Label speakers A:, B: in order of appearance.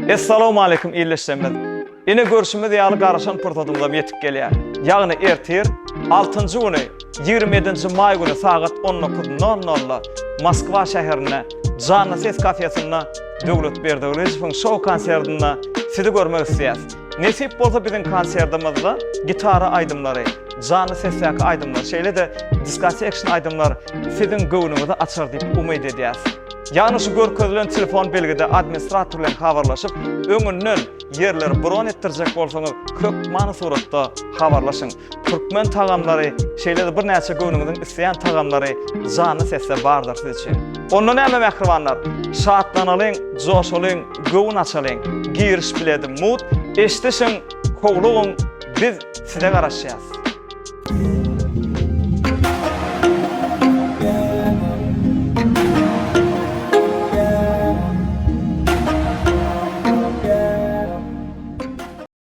A: Essalawmaleýkim ildeşlerimiz! Ine görşümiz ýaly garaşan pursatymyzam ýetip gelýär. Ýagny ertir, altynjy güni, 27-nji maý güni sagat 19 nol nolda Moskwa şäherinde Janly ses kafesinde Döwlet Berdigylyjowyň şou konsertinde sizi görmek isleýäs. Nesip bolsa biziň konsertimizde gitara aýdymlary, janly sesdäki aýdymlar, şeýle-de diskotekşn aýdymlar siziň göwnüňizi açar diýip umyt edýäs. Ýagny şu görkezilen telefon belgide administrator bilen habarlaşyp, öňünden ýerleri bron etdirjek bolsaňyz hökmany suratda habarlaşyň. Türkmen tagamlary, şeýle-de birnäçe göwnüňiziň isleýän tagamlary janly sesde bardyr siz üçin. Onda näme mähribanlar, şatlanalyň, joşalyň, göwün açalyň. Giriş biledi mugt, eşdişiň, howlugyň, biz size garaşýas.